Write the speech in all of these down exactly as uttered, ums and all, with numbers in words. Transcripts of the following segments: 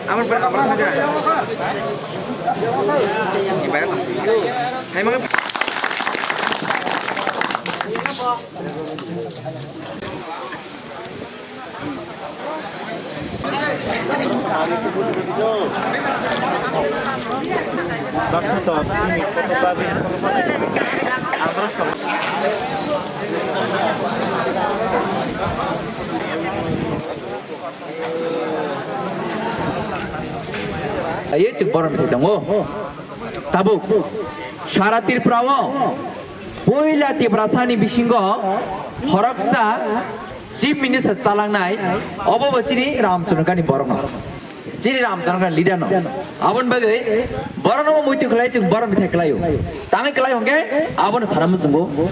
Amar pura amar thang dira. Ni bayar tang. Hai mang. Aye chwng borom thai tongo. Tabuk sara Tripura o puila Tiprasani bisingo khoroksa Chief Minister chalangnai, obo bo chini Ramchandra Gandhi borokno. Chini Ramchandra Gandhi leader no. Aboni bagwi borokno muitu khlai chwng borom thai khlaio. Tangwi khlai hwnkhe abono sana muchungo.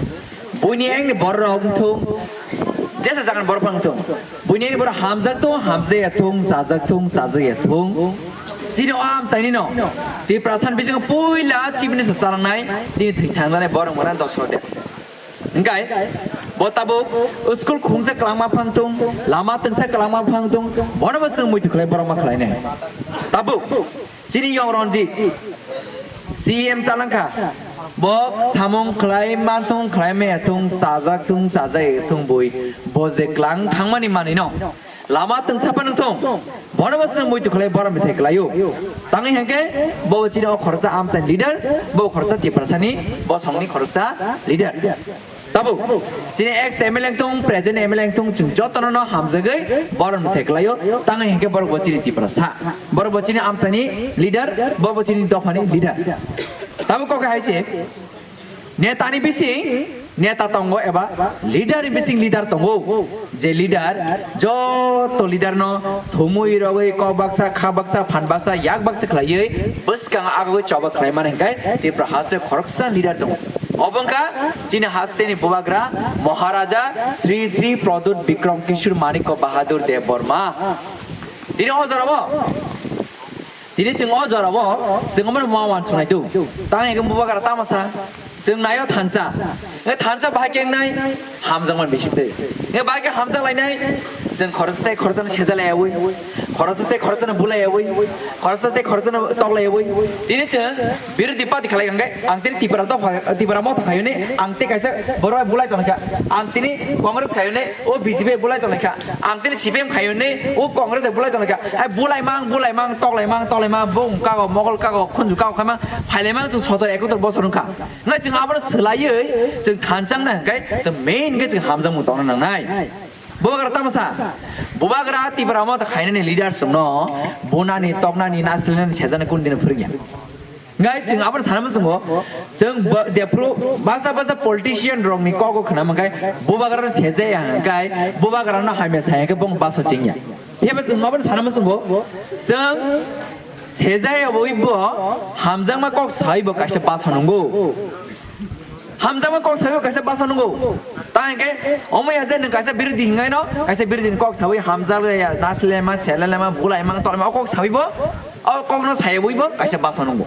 Buini engni borok wngthung, jesa jagan borok wngthung. Buini engni borok hamjak thung, hamjaya thung, chajak thung, chajaya thung. Chini o amchaini no Tiprasani bisingo puila Chief Minister chalangnai, chini thwi thangjanai borok mwnang Dosrot Deb. Hingkai bo tabuk school khungsa kwlangma phang thung, lama twngsa kwlangma phang thung, bono bo chwng muitu khlai borok ma khlainai. Tabuk chini yong Ranjit C M chalangkha, bo samung khlai manthung, khlai maya thung, chajak thung, chajai thung bui, bo je klang thangmani manwi no lama twngsa phano thung, bono bo chwng muitu khlai borom bithai khlaio. Tangwi hwnkhe bo chini o khoroksa amchaini leader, bo khoroksa Tiprasani bosongni khoroksa leader. Tabuk chini ex M L A wngthung, present M L A wngthung, chwng jotono no hamjagwi borom bithai khlaio. Tangwi hwnkhe borok bo chini Tiprasa, borok bo chini amchaini leader, borok bo chini dophani leader. Tabuk kok hai se netani bising neta tongo eba leader ni bising leader tongo. Je leader joto leader no thumui rogwi kok baksa, kha baksa, phan baksa, yak baksa khlaiwi bwskang agwi choba khlai mani hwnkhe Tripura haste khoroksa leader tongo. Obo wngkha chini hasteni bubagra Maharaja Sri Sri Pradyut Bikram Kishore Manikya Bahadur Debbarma. Tini o jorabo Tini chwng o jorao chwng omo ma uansuknai tu. Tang ekhe bubagra tamasa. Chwng naio thansa. E thansa bahai khe wngnai hamjakmani bisingtwi. E bahai khe hamjak lainai chwng khoroksa tei khoroksano seja laiyaui. Khoroksa tei khoroksano bulaiyaui. Khoroksa tei khoroksano toklaiyaui. Tini chwng birodhi party khalai hwnkhe ang tini Tipra dopha, Tipra motha khaiyuni ang tei kaisa borok bai bulai tongkha. Ang tini Congress khaiyuni o B J P bulai tongkha. Ang tini C P M khaiyuni o Congress bulai tongkha. Hai bulai mang, bulai mang, toklai mang, toklai mang, bung kago, mogol kago, khunju kago khamang, phailai mang chwng sotor ekotor bosor wngkha. Ngai chwng abono swlaiwi chwng thanchang na hwnkhe chwng main khe chwng hamjakmung tongna nangnai. Bubagra tamasa, bubagra Tipra motha khainani leader chwngno bunani, toknani, nasilnani, sejani kun dino phwrwngya. Ngai chwng abono sana muchungo, chwng bo-, jephru basa basa politician rokni kogo khna mankhe bubagrano sejaya hwnkhe bubagrano hamya saya khe bong baso chengya. Phiya ba chwng abono sana muchungo, chwng sejaya bo hamjakma kok sawi bo kaisa baso nungo. Hamjakma kok sawi bo kaisa baso nungo. Ta hwnkhe omo ya je nwng kaisa birodhi hingaino, kaisa birodhini kok sawi hamjaklaiya, nasilema, selelema, bulaima, tolema, o kok sawi bo, o kokno sayawi bo kaisa baso nungo.